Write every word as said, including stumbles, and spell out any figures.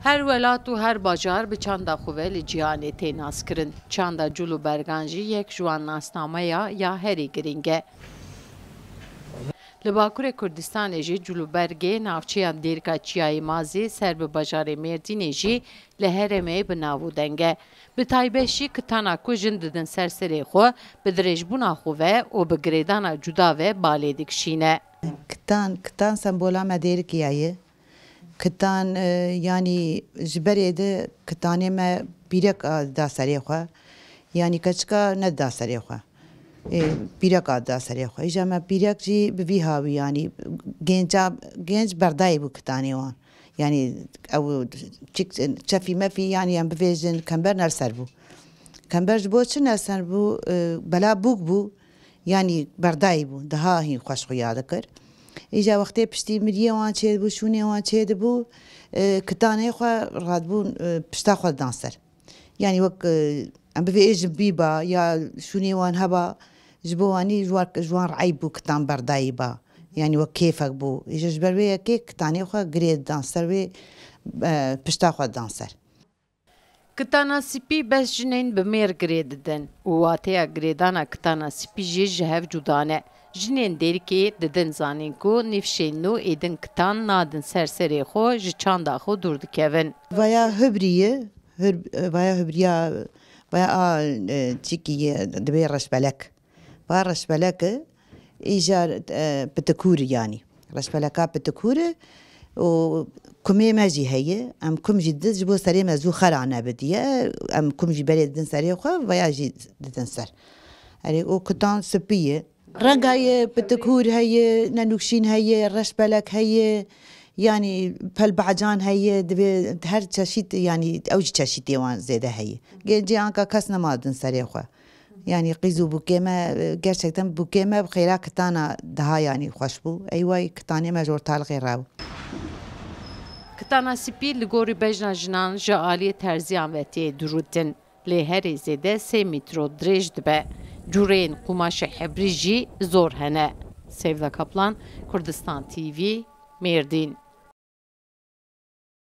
Her welat û her bajar bi çanda xwe ve li cîhanê tê naskirin. Çanda cûl û bergan jî yek ji wan nasnameya ya herî girîng e. Li Bakurê Kurdistanê jî cûl û bergê navçeya Dêrika Çiyayê Mazê ser bi bajarê Mêrdînê jî li herêmê bi nav û deng e. Bi taybet jî kitana ku jin didin ser serê xwe, bi dirêjbûna xwe ve û bi girêdana cuda ve balê dikişîne. Kitan, kitan sembola me Dêrikê ye. Kitan, e, yanî ji berê de kitanê me pîrek a da serê xwe. Yanî keçika ne da serê xwe. E, pîrek a da serê xwe. Îja me pîrek jî bi vî hawî, yanî genca, genc berdayî bû kitanê wan. Yanî ew çik, çefî mefî, yanî em bivêjin kember nerser bû. Kember ji bo çi nerser bû? E, bela bûk bû. Yanî berdayî bû, daha hîn xweş xuya dikir. Îja wextê piştî miriyê wan çêdibû, şûnê wan çêdibû, e, kitanê xwe radibûn, e, pişta xwe didan ser. Yanî wek, e, em bivê êjin bîba ya şûnê wan heba, ji bo wanî ji wan, ji wan re'yb bû kitan berdayî ba. Yanî wek kêfek bû. Îja ji ber vê yekê kitanê xwe girê didan ser wê, e, pişta xwe didan ser. Kitana spî bes jinên bi mêr girê didin û wateya girêdana kitana spî jî ji hev cuda ne. Jinên Dêrikê didin zanîn ku nifşên nû êdin kitan nadin ser serê xwe, ji çanda xwe dûr dikevin. Vaya hibrî ye, hir-, vaya hibriya, vaya a, e, çikî ye, dibê reşbelek. Va reşbelek e, îcar, e, pitikûr e yanî. Reşbeleka pitikûr e û kumê me jî heye. Em kum jî didin ji bo serê me zû xera nebidiye. Em kum jî berê didin serê xwe, veya jî didin ser. Erê, û kitan spî ye. Renga ye, pitikûr heye, nenûkşîn heye, reşbelek heye. Yanî pelbacan heye, divê her çeşît, yanî ew jî çeşîtê wan zêde heye. Gencê anka kes nema din serê xwe. Yanî qîz û bûkê me, gerçekten bûkê me bi xêra kitana daha yanî xweş bû. Ey way kitanê me ji ortalixê rebû. Kitana spî li gorî bejna jinan ji aliyê terziyan ve tê dirûtin. Lê herî zêde sê mîtro dirêj dibe. Cûreyên qumaşê hebrî jî zor hene. Sevda Kaplan, Kurdistan T V, Mêrdîn.